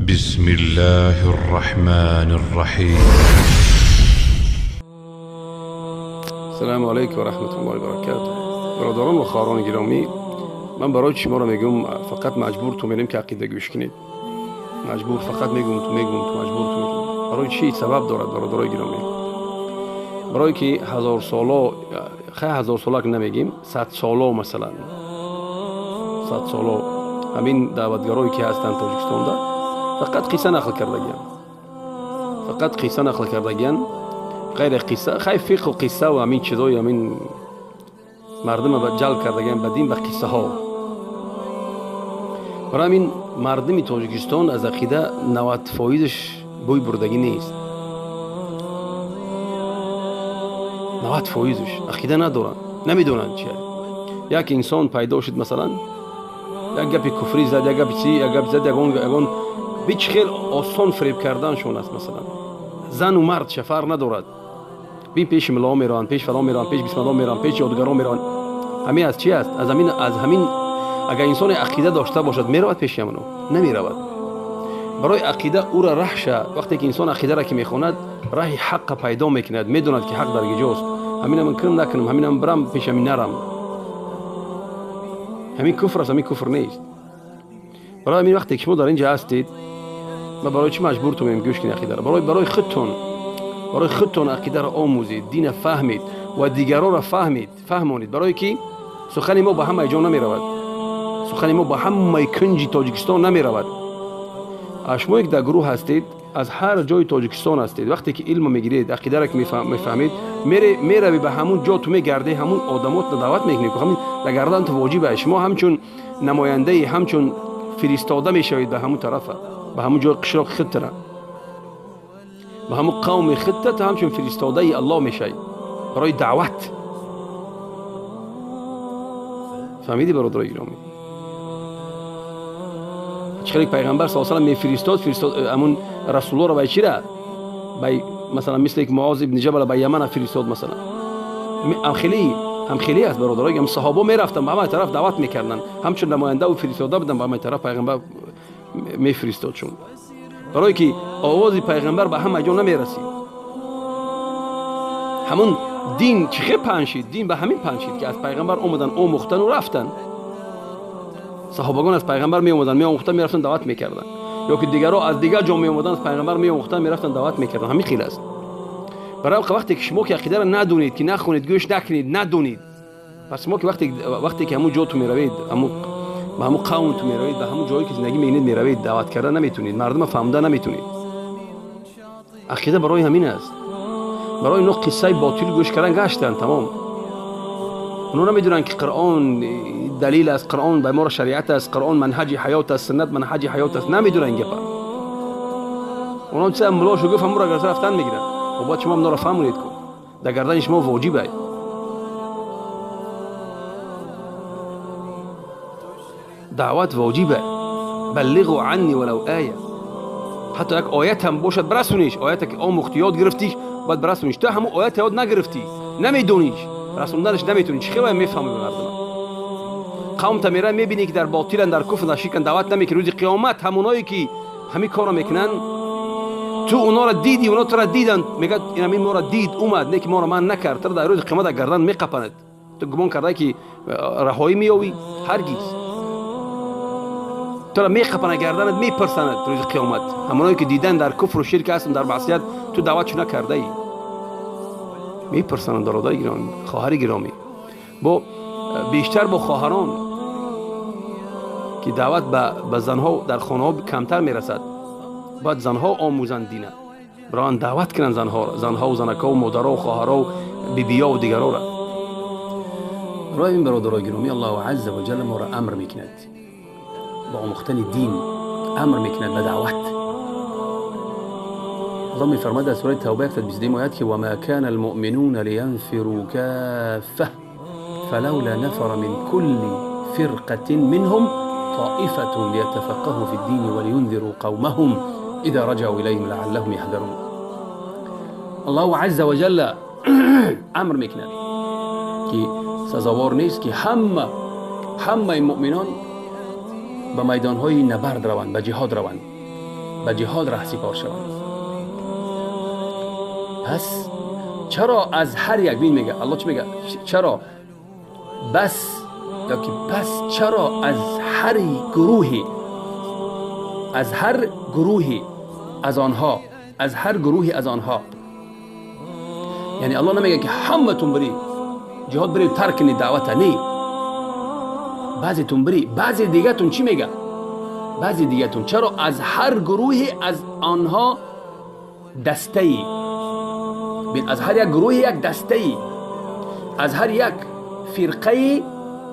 بسم الله الرحمن الرحیم. السلام علیکم و رحمت الله و برکاته. برادران و خواهران گرامی، من برای شما را میگم فقط مجبور تو میریم که عقیده گوش کنید. مجبور فقط میگم تو میگم تو مجبور تو میگم. برای چی سبب دارد برادرای گرامی؟ برای که هزار سالا، خیلی هزار سالا که نمیگیم، 100 سالا مثلا 100 سالا همین دعوتگرایی که هستند تاجیکستان ده فقط قصه نقل کردگیان، فقط قصه نقل کردگیان، غیر قصه، خیلی فقه و قصه و همین چیزای همین مردم به جلب کردگیان به دین به قصه ها. برای همین مردم تاجیکستان از عقیده 90% بوی بردگی نیست. 90% عقیده ندارن، نمیدونن چیه. یک انسان پیدا شد مثلا یک گپی کفری زد، یک گپی چی، یک گپ زد، یگان هیچ خیلی آسان فریب کردنشون است. مثلا زن و مرد شفر ندارد، بین پیش ملا میرن، پیش فلان میرن، پیش بسم الله میرن، پیش یادگاران میرن. همین از چی است؟ از همین اگر انسان عقیده داشته باشد میرود پیش همونو، نمیرود. برای عقیده او را ره، وقتی که انسان عقیده را که میخواند راه حق پیدا میکند، میدوند که حق در کجاست. همینم من کنم نکنم، همینم برم پیش همین نرم، همین کفر است، همین کفر نیست. برای همین وقتی که شما در اینجا هستید، من برای چی مجبور تو میگم گوش کنید عقیده را؟ برای خودتون، برای خودتون عقیده را آموزید، دین فهمید و دیگران را فهمید، فهمانید. برای که سخن ما به همه جا نمیرود، سخن ما به همه کنج تاجیکستان نمیرود. شما یک در گروه هستید، از هر جای تاجیکستان هستید، وقتی که علم میگیرید، عقیده را که میفهمید، میروی به همون جا تو میگردی، همون آدمات دعوت میکنی که همین در گردن تو واجبه. شما همچون نماینده، همچون فرستاده میشوید به همون طرفه، به همون جای قشلاق خودت، به همون قوم خودت، همچون فرستاده الله میشوید برای دعوت. فهمیدی برادرای گرامی؟ چخیلی پیغمبر صلی الله علیه و سلم میفرستاد همون رسول را به چی را؟ به مثلا مثل یک معاذ ابن جبل به یمن فرستاد مثلا. هم خیلی از برادرای هم صحابه میرفتن به همه طرف دعوت میکردن، همچون نماینده و فرستاده بودن به همه طرف پیغمبر میفرستاد. چون برای که آواز پیغمبر به همه جا نمیرسید. همون دین چه پنشید؟ دین به همین پنشید که از پیغمبر اومدن آموختن و رفتن. صحابگان از پیغمبر می اومدن، می آموختن، میرفتن دعوت میکردن، یا که دیگرها از دیگر جا می اومدن از پیغمبر می آموختن، میرفتن دعوت میکردن. همین خیلی است. برای وقتی که شما که عقیده را ندونید، که نخونید، گوش نکنید، ندونید، پس شما که وقتی که همون جا تو میروید، همون به همون قوم تو میروید، به همون جایی که زندگی میکنید میروید، دعوت کردن نمیتونید، مردم فهمدن نمیتونید. عقیده برای همین است. برای اینا قصه باطل گوش کردن گشتن تمام. اونا نمیدونن که قرآن دلیل است، قرآن به ما شریعت است، قرآن منهج حیات است، سنت منهج حیات است. نمیدونن این گپا. اونا چه ملاشو گفت همون را گرفته رفتن میگیرن. و باید شما هم را فهمونید کن. در گردن شما واجبه. دعوت واجبه. بلغوا عنی ولو آیه. حتی یک آیت هم باشد برسونیش. آیت که آموختی یاد گرفتیش باید برسونیش. تو همون آیت یاد نگرفتی، نمیدونیش، رسوندنش نمیتونی. چه خیلی میفهمی به مردم. قوم تا میره میبینی که در باطلن، در کفر، در شرکن، دعوت نمیکنی. روز قیامت همونایی که همین کارو میکنن، تو اونا را دیدی، اونا تو را دیدن، میگه این همین ما را دید اومد، نه که ما را من نکرد. تو در روز قیامت گردن میقپند. تو گمان کرده که رهایی میاوی؟ هرگز. تو را میقپند گردنت، میپرسند روز قیامت. همونایی که دیدن در کفر و شرک هستن، در معصیت، تو دعوتشو نکرده ای، میپرسند. برادر گرامی، خواهر گرامی، با بیشتر با خواهران که دعوت به زنها در خانه ها کمتر میرسد. باید زنها آموزند دینه، بران دعوت کنند زنها و زنکا و مادرها و خواهرها و بیبیا و دیگرها را. برای این برادرای گرامی، الله عز و جل ما را امر میکند با آموختن دین، امر میکند به دعوت. الله میفرماید در سوره توبه 122 آیت که وما كان المؤمنون لينفروا كافة فلولا نفر من كل فرقة منهم طائفة ليتفقهوا في الدين ولينذروا قومهم إذا رجعوا إليهم لعلهم يحذرون. الله عز وجل امر میکند که سزاوار نیست که همه مؤمنان به میدانهای نبرد روند، به جهاد روند. به جهاد رهسپار شوند. پس چرا از هر یک بین میگه الله چی میگه؟ چرا بس یا که پس چرا از هر گروهی، از هر گروهی از آنها، از هر گروهی از آنها، یعنی الله نمیگه که همتون بری جهاد بری ترک کنید دعوت، نه، بعضیتون بری، بعضی دیگه‌تون چی میگه؟ بعضی دیگه‌تون چرا از هر گروهی از آنها دسته‌ای، از هر یک گروهی یک دسته‌ای، از هر یک فرقه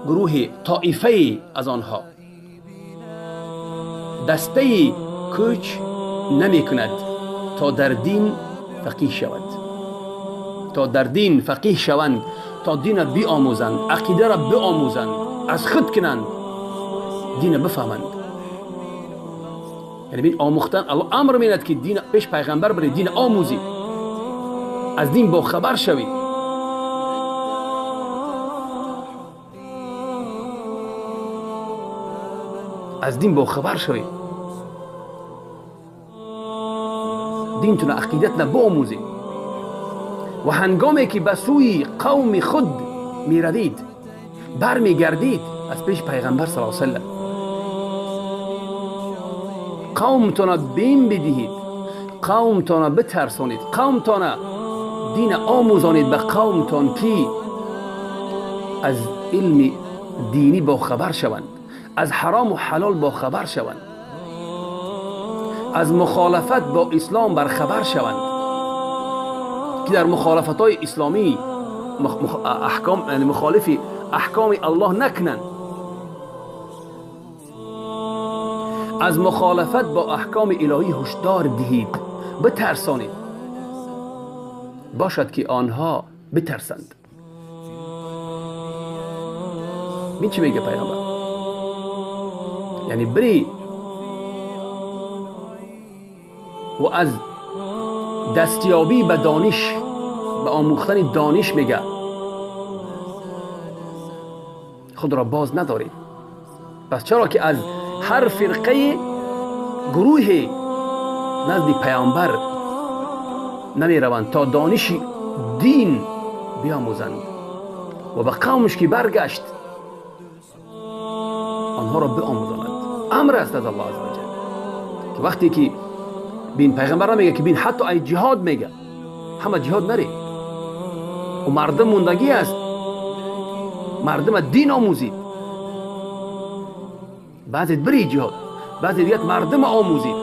گروهی طائفه از آنها دسته‌ای کوچ نمی کند تا در دین فقیه شود، تا در دین فقیه شوند، تا دین را بیاموزند، عقیده را بیاموزند، از خود کنند، دین را بفهمند. یعنی بین آموختن، الله امر میند که دین پیش پیغمبر بری، دین آموزی، از دین با خبر شوی. از دین با خبر شوی، دینتون عقیدتنا بیاموزید. و هنگامی که به سوی قوم خود میروید، برمیگردید از پیش پیغمبر صلی الله علیه و سلم، قومتان بیم بدهید، قومتان بترسانید، قومتان دین آموزانید به قومتان که از علم دینی با خبر شوند، از حرام و حلال با خبر شوند، از مخالفت با اسلام برخبر شوند، که در مخالفت های اسلامی احکام، یعنی مخالف احکام الله نکنند، از مخالفت با احکام الهی هشدار دهید، بترسانید، باشد که آنها بترسند. بین چی میگه پیامبر؟ یعنی بری و از دستیابی به دانش، به آموختن دانش میگه خود را باز ندارید. پس چرا که از هر فرقه گروه نزد پیامبر نمی روند تا دانش دین بیاموزند و به قومش که برگشت آنها را بیاموزاند. امر است از الله عزوجل که وقتی که بین پیغمبر میگه که بین حتی ای جهاد میگه همه جهاد نری و مردم موندگی است، مردم دین آموزید، بعضی بری جهاد، بعضی دیگه مردم آموزید،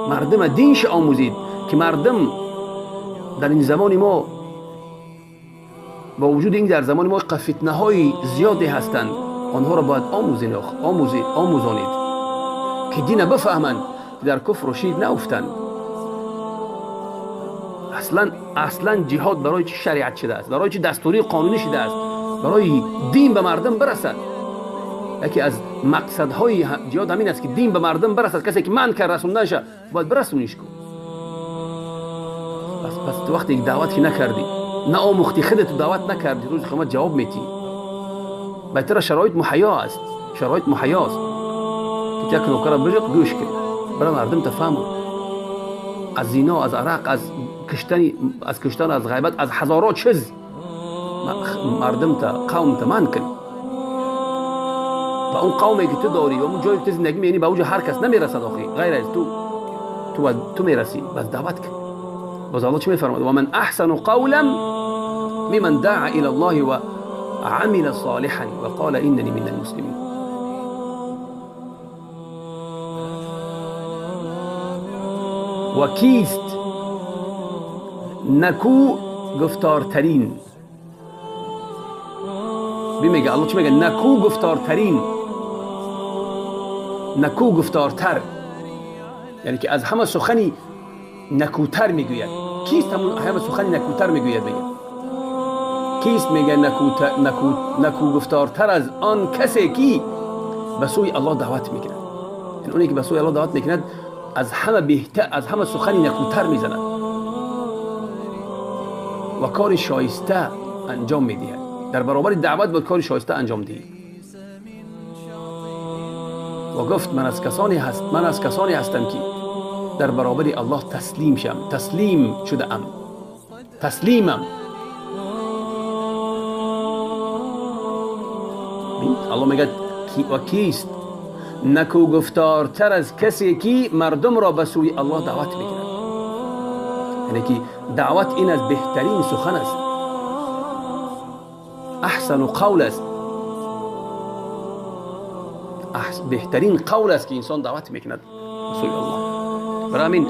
مردم دینش آموزید که مردم در این زمان ما با وجود این در زمان ما فتنه های زیادی هستند، آنها را باید آموزید، آموزانید که دین بفهمند، در کفر و شرک نیفتند. اصلا جهاد برای چی شریعت شده است؟ برای چی دستوری قانونی شده است؟ برای دین به مردم برسد. یکی از مقصدهای جهاد همین است که دین به مردم برسد. کسی که من کرد رسوندنش باید برسونیش کن. پس تو وقتی دعوت که نکردی، نه آموختی، خودت دعوت نکردی، روز قیامت جواب میتی. بهتر شرایط محیا است، شرایط محیا است که یک نوکر بجق گوش کن برای مردم تفهمو، از زنا، از عرق، از کشتن، از غیبت، از هزارات چیز مردم تا قوم تا من کن. و اون قومی که تو داری و اون جایی که تو زندگی می‌کنی به اونجا هر کس نمیرسد آخی غیر از تو، تو میرسی. بس دعوت کن. باز الله چی میفرماید؟ و من احسن قولا ممن دعا الى الله و عمل صالحا و قال اننی من المسلمین. و کیست نکو گفتارترین؟ میگه الله چی میگه؟ نکو گفتارترین، نکو گفتارتر، یعنی که از همه سخنی نکوتر میگوید. کیست همه سخنی نکوتر میگوید؟ میگه کیست میگه نکو گفتارتر از آن کسی که به سوی الله دعوت میکند؟ یعنی اونی که به سوی الله دعوت میکند از همه بهتر، از همه سخنی نکوتر میزند و کار شایسته انجام میدهد. در برابر دعوت باید کار شایسته انجام دهی. و گفت من از کسانی هستم که дар баробари Аллоҳ таслим шам, таслим шудаам, таслимам. Аллоҳ мегӯяд ва кист неку гуфтортар аз касе ки мардумро ба сӯи Аллоҳ даъват мекунад. Яъне ки даъват ин аз беҳтарин сухан аст, аҳсану қавл аст, беҳтарин қавл аст ки инсон даъват мекунад ба сӯи Аллоҳ. Барои ҳамин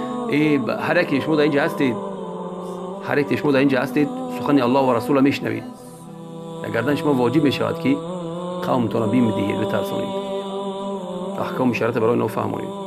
ҳар яке шумо дар инҷа ҳастед, ҳар яке шумо дар инҷа ҳастед, сухани Аллоҳ ва расулро мешунавед. Дар гардан шумо воҷиб мешавад ки қавмтонро бим диҳед, битарсонед, аҳкоми шариатро барои онҳо фаҳмонед.